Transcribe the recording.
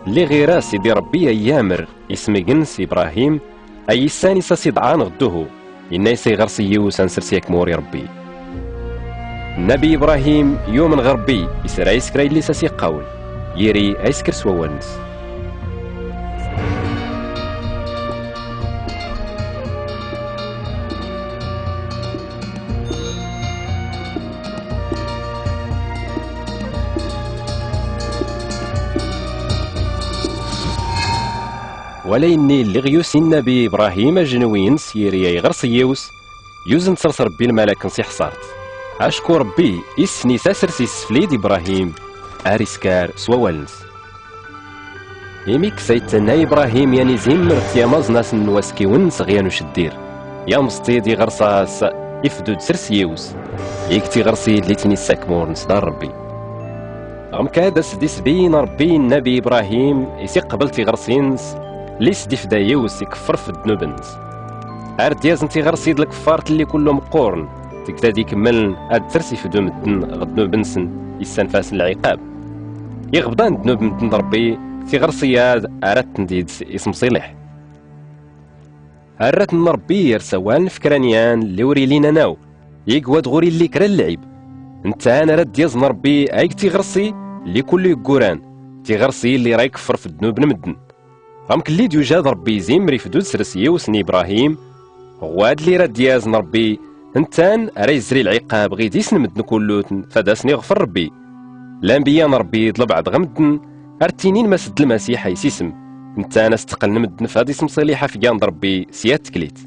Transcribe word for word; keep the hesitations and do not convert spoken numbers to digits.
Lliɣ ira sidi ṛebbi a-yamer ismegn s-ibrahim, a-yissan is-as-iḍɛan ɣ-dduhu, inna-yas a-iɣrṣ iyyws a-nsrs yakmur i-ṛebbi. Nnabi ibrahim yumn ɣ-ṛebbi, isra iskra illi s-as-iqqawl, yiri a-iskr s-wawal-ns. Wala inni lliɣ yusi nnabi ibrahim ajnwi-ns yiri a-iɣrṣ iyyws, yuzn srs-ṛebbi lmalak-ns iḥṣart. Acku ṛebbi issn is-asrs issflid ibrahim, ar iskar s-wawal-ns. Imik s-a-ittanna ibrahim yan izimr ɣ-tyamaẓn-asn n-waskiw-ns ɣ-yan ucddir, yamẓ-t-id iɣrṣ-as ifdud srs-iyyws, ig tiɣrṣ illi tn-issakmurn s-dar-ṛebbi. Ɣmkad as-d-isbin ṛebbi nnabi ibrahim is-iqbl tiɣrṣ-ns, lli s-d-ifda iyyws ikfr f-ddnub-ns. Ar d-yazn tiɣrṣ d-lkfart lli kullu mqqurn, tgtad ikmmln ad-trs ifdu mddn ɣ-ddnub-nsn, issanf-asn lɛiqab. Iɣ bḍan ddnub mddn d-ṛebbi, tiɣrṣ-ad ar-tn-id-ismṣiliḥ. Ar-tn-ṛebbi irs awal n-fkran yan lli ur ilin anaw, ig wad ɣur illi kra n-lɛib. Nttan ar-ad-yazn ṛebbi a-ig tiɣrṣ lli kullu igguran, tiɣrṣ lli ra ikfr f-ddnub n-mddn. Ɣmk lli d-yujad ṛebbi izimr ifdud srs-iyyws n-ibrahim, ɣwad lli ra-d-yazn ṛebbi, nttan ra-izri lɛiqab ɣ-idis n-mddn kullutn fad-asn-iɣfr ṛebbi. Lanbiya n-ṛebbi d-lbɛḍ ɣ-mddn, ar-ttinin mas d-lmasiḥ a-is-ism, nttan a-stqln mddn fad-ismṣiliḥ afgan d-ṛebbi s-yat tklit.